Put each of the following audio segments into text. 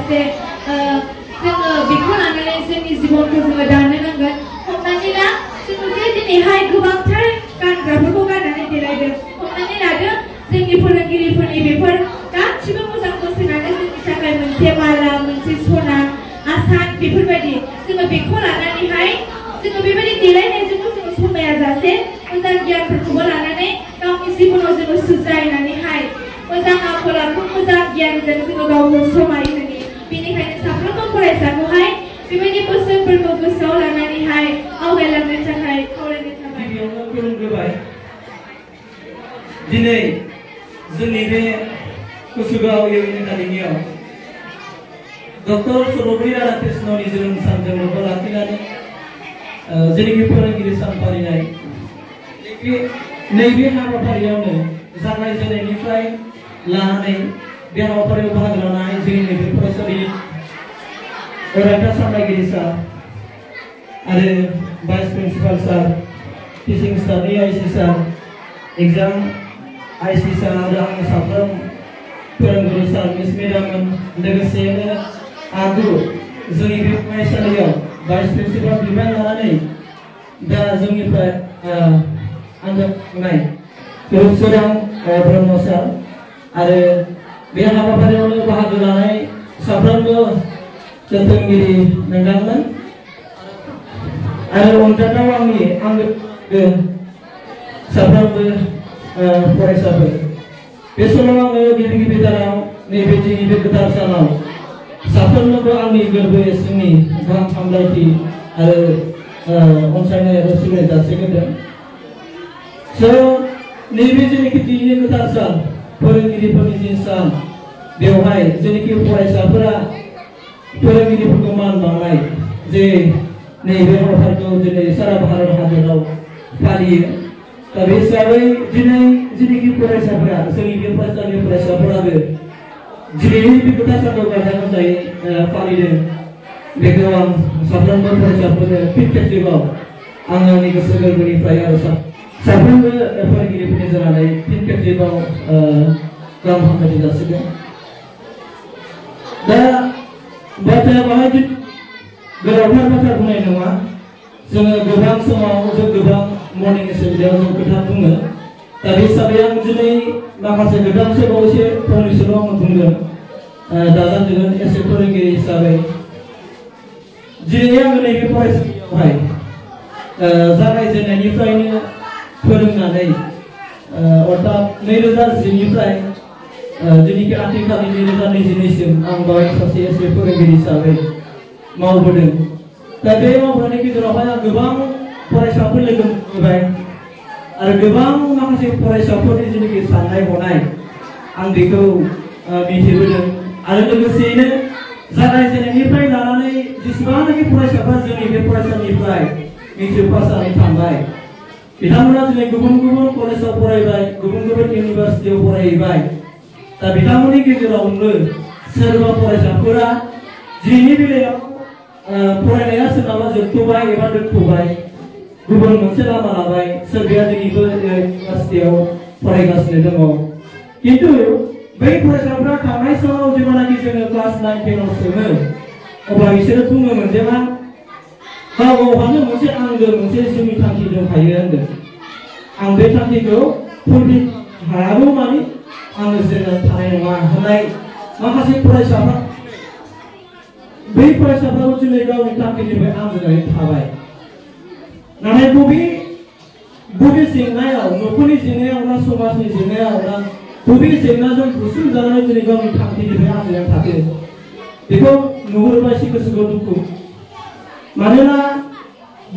जासे जोङो बेखौ लानानै जोंनि जिबनखौ जोङो दानो नांगोन हमनानै ला जोङो जे दिनैहाय गोबांथार गानग्राफोरखौ गाननानै देलायदों हमनानै लादो जोंनि फोरोंगिरिफोरनि बेफोर गासिबो मोजां बोसोनानो जोंनि थाखाय मोनसे माला मोनसे सना आसान बेफोरबायदि जोङो बेखौ लानानैहाय जोङो बेबायदि देलायनायजोंबो जोङो समाया जासे मोजां गियानफोरखौबो लानानै गावनि जिबनाव जोङो सुजायनानैहाय मोजां आखल आखु मोजां गियानजों जोङो गावखौ समायहोनि बेनिखायनो साफ्रोमबो फरायसाखौहाय बेबायदि बोसोनफोरखौ गोसोआव लानानैहाय आवगायलांनो थाखाय खावलायनाय थाबाय। गिबियावनो खुलुमग्रोबाय। दिनै जोंनि बे कुसुगाव इउएन एकाडेमियाव डक्टर सर्वपल्ली राधाकृष्णननि जोनोम सानजों लोब्बा लाखिनानै जेरैखि फोरोंगिरि सान फालिनाय नैबे हाबाफारियावनो जागायजेननायनिफ्राय लानानै बे हाबाफारियाव बाहागो लानाय जोंनि नैबे फरायसालिनि अरायथा सामलायगिरि सार आरो भाइस प्रिन्सिपाल सार टिचिं स्टाफनि आइसि सार एग्जाम आइसि सार आरो आंनि साफ्रोम फोरोंगुरु सार मिस मेडाममोन लोगोसेनो आगु जोंनि बे फरायसालियाव भाइस प्रिन्सिपाल बिबान लानानै दा जोंनिफ्राय आनजाद खुंनाय रुपसोरां ब्रह्म सार आरो बे हाबाफारियावनो बाहागो लानाय साफ्रोमबो जोथोनगिरि नोंथांमोन आरो अनजाथाव आंनि आंगो साफ्रोमबो फरायसाफोर बे समाव आङो गिबि गिबि दानाव नैबे जोंनि बे गोथार सानाव साफ्रोमनोबो आंनि गोरबो सिंनि गाहाम हामलायथि आरो अनसायनाय आरो सिबिनाय जासिग्रोदों। नैबे जेनाखि दिनैनि गोथार सान फोरोंगिरिफोरनि जि सान बेवहाय जेनाखि फरायसाफोरा फोरोंगिरिफोरखौ मान बावनाय जे नैबे हाबाफारिखौ दिनै सारा भारत हादराव फालियो दा बे हिसाबै दिनै जेनाखि फरायसाफोरा जोंनि बे फरायसालिनि फरायसाफोराबो दिनैनि बे गोथार सानखौ गाजा गोमजायै फालिदों बेखौ आं साफ्रोमबो फरायसाफोरनो फिन खेबसेबाव आं आंनि गोसो गोरबोनिफ्राय आरो साफ्रोमबो फोरोंगिरिफोरनि जानानै फिन खेबसेबाव गाहाम हामलायथि जासिगोन। दा बाथ्राया बाहाय गोलावथार बाथ्रा बुंनाय नङा जोङो गोबां समाव जों गोबां मर्निं एसेम्बलियाव जों खोथा बुङो दा बे हिसाबै आं दिनै माखासे खोथा एसे फंनैसोल' आङो बुंगोन दाजाबदेरगोन एसे फोरोंगिरि हिसाबै दिनै आङो नैबे फरायसालियावहाय जागायजेननायनिफ्रायनो फोरोंनानै अर्थात 2010निफ्राय दिनैखि आथिखालनि 2022सिम आं बावै सासे एसे फोरोंगिरि हिसाबै मावबोदों दा बे मावबोनायनि गेजेरावहाय आं गोबां फरायसाफोर लोगो मोनबाय आरो गोबां माखासे फरायसाफोरनि जेनाखि साननाय हनाय आं बेखौ मिथिबोदों आरो लोगोसेयैनो जागायजेननायनिफ्राय लानानै जेसेबांनाखि फरायसाफोरा जोंनि बे फरायसालिनिफ्राय मेट्रिक पास जानानै थांबाय बिथांमोना दिनै गुबुन गुबुन कलेजाव फरायबाय गुबुन गुबुन इउनिभार्सिटियाव फरायहैबाय दा बिथांमोननि गेजेरावनो सोरबा फरायसाफोरा दिनैनि बेलायाव फरायनाया सोरनाबा जोबथ'बाय एबा दोनथ'बाय गुबुन मोनसे लामा लाबाय सोरबाया दिनैबो इउनिभार्सिटियाव फरायगासिनो दङ किन्तु बै फरायसाफोरा थांनाय समाव जेब्लानाखि जोङो क्लास 9 10आव सोङो अब्ला बिसोरो बुङोमोन जे मा गाव गावहानो मोनसे आंगो मोनसे जिउनि थांखि दंखायो होनदों आं बे थांखिखौ फुलफिल हायागौ मानि आङो जिरायनानै थानाय नङा होननाय माखासे फरायसाफोरा बै फरायसाफोराबो दिनै गावनि थांखिनिफ्राय आनज्रायनानै थाबाय नाथाय बबे जेंनायाव न'खरनि जेंनायाव ना समाजनि जेंनायाव ना बबे जेंनाजों बुसुम जानानै दिनै गावनि थांखिनिफ्राय आनज्रायनानै थादों बेखौ नुहुरोबा एसे गोसोखौ दुखु मानोना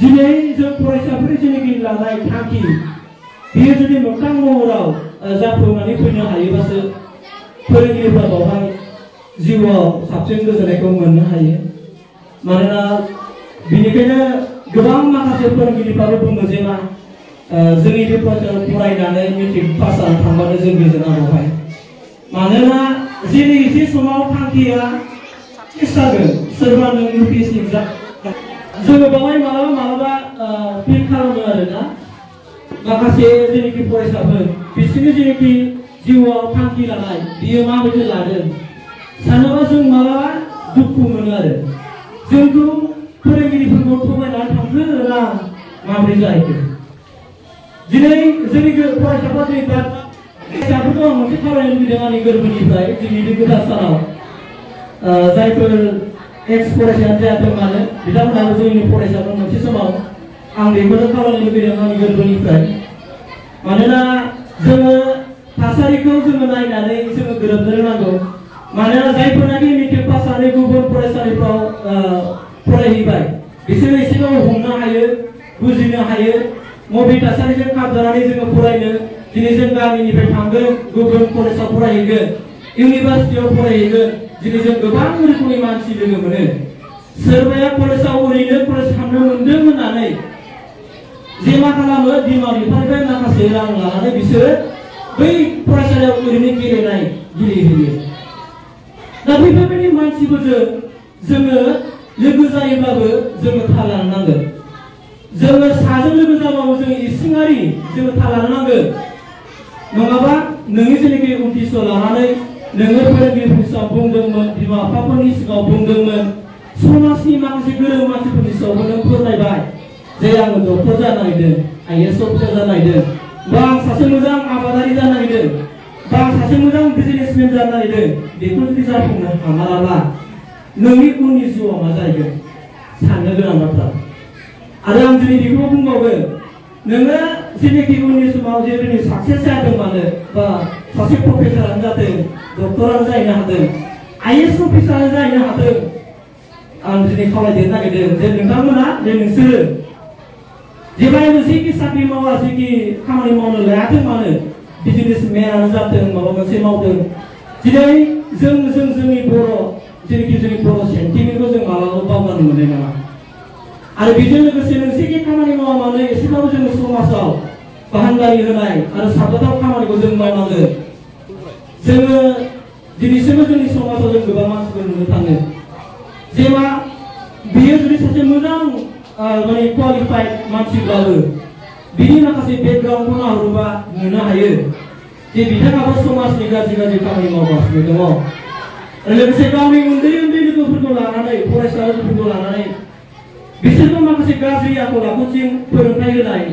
दिनै जों फरायसाफोरनि जेनाखि लानाय थांखि बेयो जुदि मोगथां महराव जाफुंनानै फैनो हायोबासो फोरोंगिरिफ्रा बावहाय जिउआव साबसिन गोजोननायखौ मोननो हायो मानोना बेनिखायनो गोबां माखासे फोरोंगिरिफ्राबो बुङो जे मा जोंनि बे फरायसालियाव फरायनानै मेट्रिक पास जानानै थांबानो जों गोजोना बावहाय मानोना जे समाव थांखिया जागोन सोरबा नों इउपिएससि एग्जाम जोङो बावहाय मालाबा फिल खालामो आरोना माखासे जेनाखि फरायसाफोर बिसोरनि जेनाखि जिउआव थांखि लानाय बियो माबायदि लादों सानोबा जों मालाबा दुखु मोनो आरो जोंखौ फोरोंगिरिफोरखौ थगायनानै थांखो ना माबोरै जाहैखो दिनै जोंनि फरायसाफ्रा दिनै दा फरायसाफोरखौ आं मोनसे खावलायनो लुबैदों आंनि गोरबोनिफ्राय जोंनि बे गोदान सानाव जायफोर एक्स फरायसायानो जायाथों मानो बिथांमोनाबो जोंनि फरायसाफोर मोनसे समाव आं बेखौनो खावलायनो लुबैदों आंनि गोरबोनिफ्राय मानोना जोङो थासारिखौ जोङो नायनानै जोङो गोरोबनो रोंनांगौ मानोना जायफोरनाखि मेट्रिक पास जानानै गुबुन फरायसालिफ्राव फरायहैबाय बिसोरो एसेबाबो हमनो हायो बुजिनो हायो मबे थासारिजों खाबजानानै जोङो फरायनो दिनै जों गामिनिफ्राय थांगोन गुबुन कलेजाव फरायहैगोन इउनिभार्सिटियाव फरायहैगोन दिनै जों गोबां रोखोमनि मानसि लोगो मोनो सोरबाया कलेजाव ओरैनो कलेज थांनो मोन्दों होननानै जे मा खालामो बिमा बिफानिफ्राय माखासे रां लानानै बिसोरो बै फरायसालियाव ओरैनो गेलेहैयो दा बैफोरबायदि मानसिफोरजों जोङो लोगो जायोब्लाबो जोङो थाल लानो नांगोन जोङो साजों लोगो जाबाबो जोङो इसिङारि जोङो थाल लानो नांगोन नङाबा नोंनि जेनाखि उद्देश्य लानानै नोङो फोरोंगिरिफोरनि सिगाङाव बुंदोंमोन बिमा बिफाफोरनि सिगाङाव बुंदोंमोन समाजनि माखासे गोरों मानसिफोरनि सिगाङावबो नों फोरमायबाय जे आङो डक्टर जानो नागिरदों आइएएस अफिसार जानो नागिरदों बा आं सासे मोजां आबादारि जानो नागिरदों बा आं सासे मोजां बिजनेसमेन जानो नागिरदों बेखौ जुदि जाफुंनो हामाराब्ला नोंनि उननि जिउआव मा जाहैगोन साननो गोनां बाथ्रा आरो आं दिनै बेखौ बुंबावगोन नोङो जेनाखि उननि समाव जेरैनो साक्सेस जादों मानो बा सासे प्रफेसारानो जादों डक्टरानो जाहैनो हादों आइएएस अफिसारानो जाहैनो हादों आं दिनै खावलायदेरनो नागिरदों जे नोंथांमोना जे नोंसोरो जेब्लायबो जेखि साख्रि मावा जेखि खामानि मावनो लायाथों मानो बिजनेसमेनानो जाथों माबा मोनसे मावदों दिनै जोंनि बर' जेनाखि जोंनि बर' सेन्टिमेन्टखौ जों मालाबाबो बावगारनो मोननाय नङा आरो बेजों लोगोसे नों जेखि खामानि मावा मानो एसेबाबो जोङो समाजाव बाहानदारि होनाय आरो साबजाथाव खामानिखौ जों मावनांगोन जोङो दिनैसिमबो जोंनि समाजाव जों गोबां मानसिफोर नुनो थाङो जे मा बियो जुदि सासे मोजां माने क्वालिफाइड मानसिब्लाबो बिनि माखासे बेकग्राउन्डखौ नाहरोबा नुनो हायो जे बिथाङाबो समाजनि गाज्रि खामानि मावगासिनो दङ आरो लोगोसे गावनि उन्दै लोगोफोरखौ लानानै फरायसा लोगोफोरखौ लानानै बिसोरखौ माखासे गाज्रि आखल आखुथिं फोरोंथाय होनाय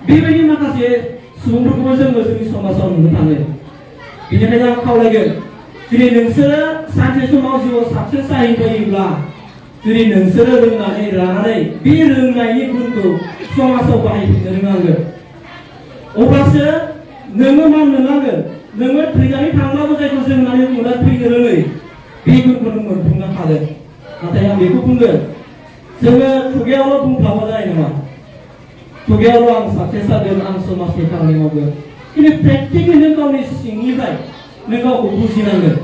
बेबायदि माखासे सुबुंफोरखौबो जोङो जोंनि समाजाव नुनो थाङो बेनिखायनो आं खावलायगोन दिनै नोंसोरो सानसे समाव जिउआव साक्सेस जाहैबायोब्ला जुदि नोंसोरो रोंनानै लानानै बे रोंनायनि गुनखौ समाजाव बाहायफिननो रोंनांगोन अब्लासो नोङो मा मोननांगोन नोङो थैनानै थांब्लाबो जायखौ जों होननानै बुङोब्ला थैनो रोङै बे गुनखौ नों मोनफुंनो हागोन नाथाय आं बेखौ बुंगोन जोङो खुगायावल' बुंफ्लाबा जानाय नङा खुगायावल' आं साक्सेस जागोन आं समाजनि खामानि मावगोन खिन्थु प्रेक्टिकेलि नों गावनि सिंनिफ्राय नों गावखौ बुजिनांगोन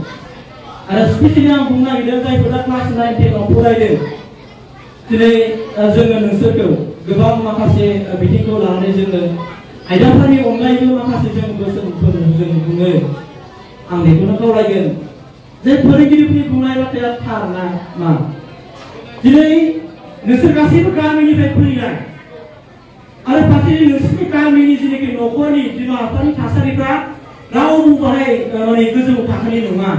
आरो स्पेसियेलि आं बुंनो नागिरदों जायफोरा क्लास 9 10 आव फरायदों दिनै जोङो नोंसोरखौ गोबां माखासे बिथिंखौ लानानै जोङो आयदाफोरनि अनगायैबो माखासे जों बोसोनफोर जों बुङो आं बेखौनो खावलायगोन जे फोरोंगिरिफोरनि बुंनाय बाथ्राया थार ना मा दिनै नोंसोर गासैबो गामिनिफ्राय फैनाय आरो फारसेथिं नोंसोरनि गामिनि जेनाखि न'खरनि बिमा बिफानि थासारिफ्रा रावबो बाहाय माने गोजौ थाखोनि नङा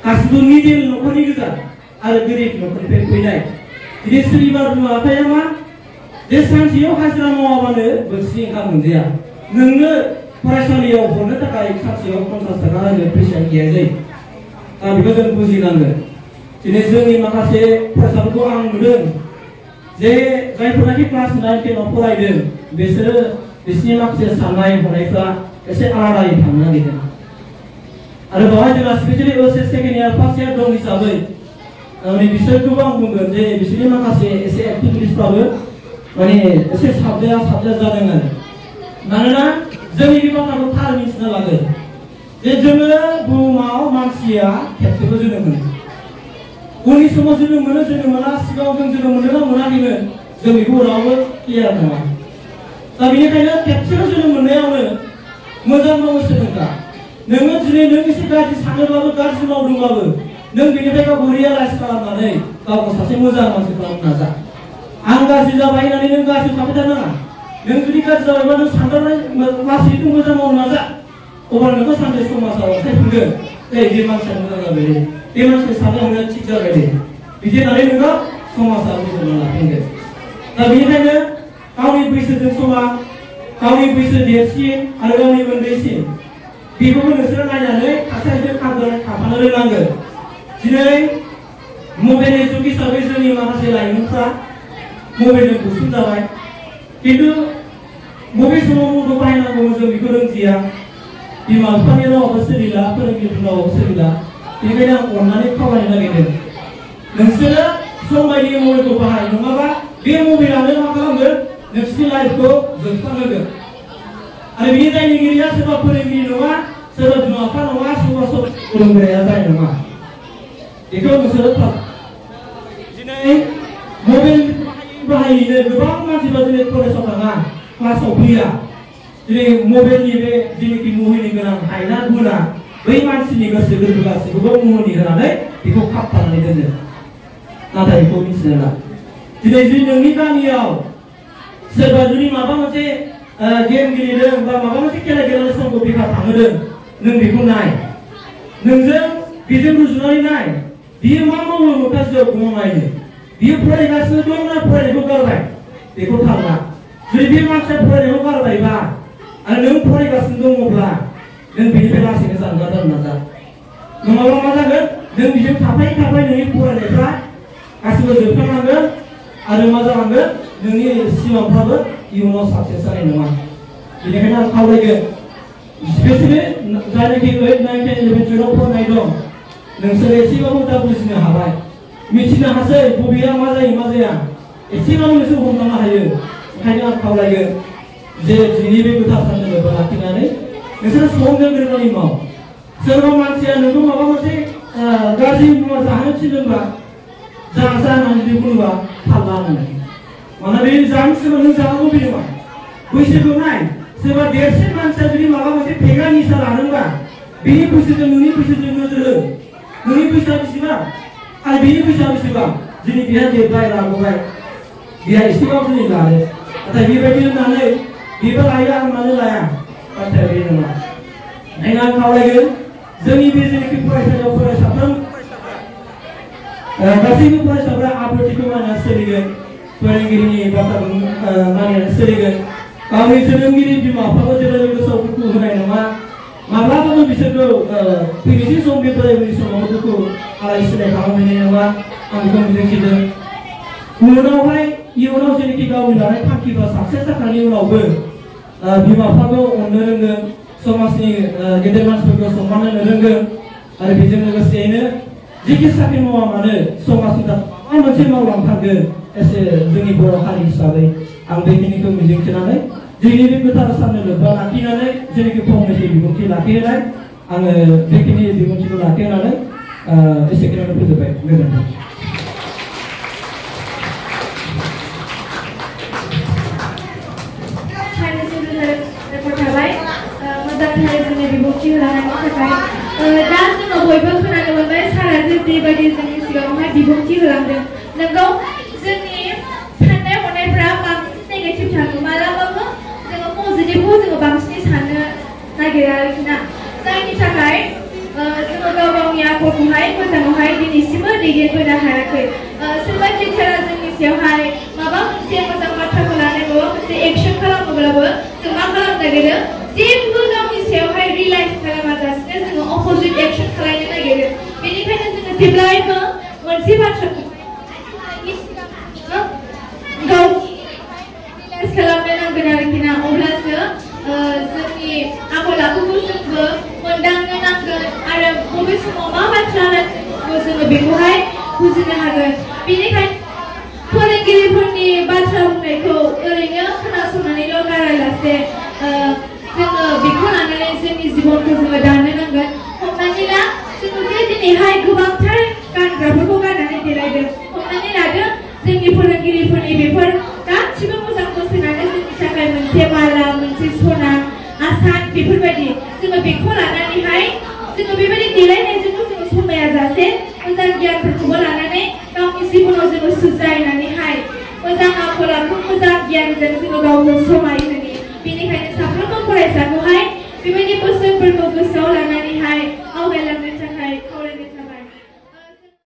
गासिबो मिडिल न'खरनि गोजा आरो गोरिब न'खरनिफ्राय फैनाय दिनै सोरनिबा बिमा बिफाया मा जे सानसेयाव हाजिरा मावाबानो बोथिसे ओंखाम मोनजाया नोंनो फरायसालियाव हरनो थाखाय सानसेयाव 50 थाखा होनो फैसा गैया जायो दा बेखौ जों बुजिनांगोन दिनै जोंनि माखासे फरायसाफोरखौ आं नुदों जे जायफोरनाखि क्लास 9 10 आव फरायदों बिसोरो बिसोरनि माखासे साननाय हनायफ्रा एसे आलादायै थांनो नागिरदों आरो बेवहाय जोंहा specially OHS second year first year दं हिसाबै माने बिसोरखौबो आं बुंगोन जे बिसोरनि माखासे एसे एक्टिभिटिसफ्राबो माने एसे साबजा जादों आरो मानोना जोंनि बे बाथ्राखौ थार मिथिनो लागोन जे जोङो बुहुमाव मानसिया खेबसेबो जोनोम मोनो उननि समाव जोनोम मोनो जोनोम मोना सिगाङाव जों जोनोम मोनोना मोनाखैमोन जों बेखौ रावबो क्लियार नङा दा बेनिखायनो खेबसेल' जोनोम मोननायावनो मोजां मावनो सोलोंखा नोङो दिनै नों एसे गाज्रि सानोब्लाबो गाज्रि मावदोंब्लाबो नों बेनिफ्राय गावखौ रियेलाइज खालामनानै गावखौ सासे मोजां मानसि खालामनो नाजा आं गाज्रि जाबाय होननानै नों गाज्रि थाबाय थानो नाङा नों जुदि गाज्रि जाबायबा नों साननानै लासैनो मोजां मावनो नाजा अब्ला नोंखौ सानसे समाजाव अनसायफिनगोन बे मानसिया मोजां जाबाय बे मानसिनि साननाय हनाया थिग जाबाय बिदि होननानै नोङो समाजा बोजबना लाफिनगोन दा बेनिखायनो गावनि बैसोजों समान गावनि बैसो देरसिन आरो गावनि उन्दैसिन बेखौबो नोंसोरो नायनानै सासेजों थाफानो रोंनांगोन दिनै मबाइलनि जुग हिसाबै जोंनि माखासे लाइमोनफ्रा मबाइलजों बुसुम जाबाय खिन्थु बबे समाव मबाइल बाहायनांगौ जों बेखौ रोंदिया बिमा बिफानि रावाबो सोलिला फोरोंगिरिफोरनि रावाबो सोलिला बेनिखायनो आं अननानै खावलायनो नागिरदों नोंसोरो सम बायदि मबाइलखौ बाहाय नङाबा बे मबाइलानो मा खालामगोन नोंसोरनि लाइफखौ जोबस्रांहोगोन आरो बिनि दायनिगिरिया सोरबा फोरोंगिरि नङा सोरबा बिमा बिफा नङा सोरबा फोरोंगिरिया जानाय नङा बेखौ नोंसोरो थाब दिनै मबाइल बाहायनो गोबां मानसिफ्रा दिनै कलेजाव थाङा क्लासाव फैया दिनै मबाइलनि बे जेनोखि मुहिनि गोनां हायना गुना बै मानसिनि गोसो गोरबो गासैखौबो मुहिनि होनानै बेखौ खाबथानानै दोनो नाथाय बेखौ मिथिला दिनै जुदि नोंनि गामियाव सोरबा जुदि माबा मोनसे गेम गेलेदों बा माबा मोनसे खेला गेलेनानै समखौ बेखार थांहोदों नों बेखौ नाय नोंजों बेजों रुजुनानै नाय बियो मा मावो मोखासियाव मावनायनो बियो फरायगासिनो दं ना फरायनायखौ गारबाय बेखौ थाल ला जुदि बे मानसिया फरायनायखौ गारबायबा आरो नों फरायगासिनो दङब्ला नों बेनिफ्राय लासैनो जानगार जानो नाजा नङाबा मा जागोन नों बेजों थाफायै थाफायै नोंनि फरायनायफ्रा गासिबो जोबस्रांलांगोन आरो मा जालांगोन नोंनि सिमांफ्राबो इयुनाव साक्सेस जानाय नङा बेनिखायनो आं खावलायगोन स्पेसियेलि जायनाखि 8, 9, 10, 11, 12 फरायनाय दं नोंसोर एसेबाबो दा बुजिनो हाबाय मिथिनो हासै बबेया मा जायो मा जाया एसेबाबो नोंसोर हमदांनो हायो ओंखायनो आं खावलायगोन जे दिनैनि बे गोथार सानखौ लोब्बा लाखिनानै नोंसोर समजों गोरोबनानै माव सोरबा मानसिया नोंखौ माबा मोनसे गाज्रि मुवा जाहोनो थिनदोंबा जा होननानै जुदि बुङोबा थाल ला मानोना बे जानो सोरबा नों जानांगौ बे नङा बैसोखौ नाय सोरबा देरसिन मानसिया जुदि माबा मोनसे फेग्रा निसा लादोंबा बेनि बैसोजों नोंनि बैसोजों नोजोर हो नोंनि बैसोआ बेसेबां आरो बेनि बैसोआ बेसेबां दिनै बेहा देरबाय रागबाय बेहा एसेबाबो दिनै लादो नाथाय बेबायदि होननानै बेबो लायो आं मानो लाया बाथ्राया बे नङा ओंखायनो आं खावलायगोन जोंनि बे जेनाखि फरायसालियाव फरायसाफ्रोम गासैबो फरायसाफ्रा आब्रुथिखौ मानिनानै सोलिगोन फोरोंगिरिनि बाथ्राखौ मानिनानै सोलिगोन गावनि जोनोमगिरि बिमा बिफाखौ जेब्लायबो गोसोआव दुखु होनाय नङा माब्लाबाबो बिसोरखौ फैनोसै सम बे बोरायनि समाव दुखु आलाय सिलाय खालामहैनाय नङा आं बेखौ मिजिंथिदों इयुनाव जेनोखि गावनि लानाय थांखिफ्रा साक्सेस जाखांनायनि उनावबो बिमा बिफाखौ अननो रोंगोन समाजनि गेदेर मानसिफोरखौ सनमान होनो रोंगोन आरो बेजों लोगोसेयैनो जेखि साख्रि मावा मानो समाजनि थाखाय माबा मोनसे मावलांथारगोन एसे जोंनि बर' हारि हिसाबै आं बेखिनिखौ मिजिंथिनानै जोंनि बे गोथार साननो लोब्बा लाखिनानै जेनोखि फंनैसो बिबुंथि लाखिहोनाय आङो बेखिनि बिबुंथिखौ लाखिहोनानै एसेखिनियावनो फोजोबबाय गोजोन्थों मोजांथारै जोंनि बिबुंथि होलांनायनि थाखाय दा जोङो बयबो खोनानो मोनबाय सारा जेबायदि जोंनि सिगाङावहाय बिबुंथि होलांदों नोंगौ जोंनि साननाय हनायफ्रा बांसिन नेगेटिभ थाङो मालाबाबो जोङो पजिटिभखौ जोङो बांसिन साननो नागिरो आरोखि ना जायनि थाखाय जोङो गाव गावनि आखलखौहाय मोजाङावहाय दिनैसिमबो दैदेनबोनो हायाखै सोरबा टिचारा जोंनि सायावहाय माबा मोनसे मोजां बाथ्राखौ लानानै माबा मोनसे एक्सन खालामोब्लाबो जों मा खालामनो नागिरो जेबो गावनि सायावहाय रियलाइज खालामाजासिनो जोङो अपोजिट एक्सन खालामनो नागिरो बेनिखायनो जोङो जेब्लायबो मोनसे बाथ्राखौ गाव रियलाइज खालामनो नांगोन आरोखि ना अब्लासो जोंनि आखल आखुखौ जोंबो मोनदांनो नांगोन आरो बबे समाव मा बाथ्रा जोङो बेखौहाय बुजिनो हागोन बेनिखायनो फोरोंगिरिफोरनि बाथ्रा बुंनायखौ ओरैनो खोनासंनानैल' गारालासे जोङो बेखौ लानानै जोंनि जिबनखौ जोङो दानो नांगोन हमनानै ला जोङो जे दिनैहाय गोबांथार गानग्राफोरखौ गाननानै देलायदों हमनानै लादो जोंनि फोरोंगिरिफोरनि बेफोर गासिबो मोजां बोसोनानो जोंनि थाखाय मोनसे माला मोनसे सना आसान बेफोरबायदि जोङो बेखौ लानानैहाय जोङो बेबायदि देलायनायजोंबो जोङो समायाजासे मोजां गियानफोरखौबो लानानै गावनि जिबनाव जोङो सुजायनानैहाय मोजां आखल आखु मोजां गियानजों जोङो गावखौ समायहोनो बेनिखायनो साफ्रोमबो फरायसाखौहाय बेबायदि बोसोनफोरखौ गोसोआव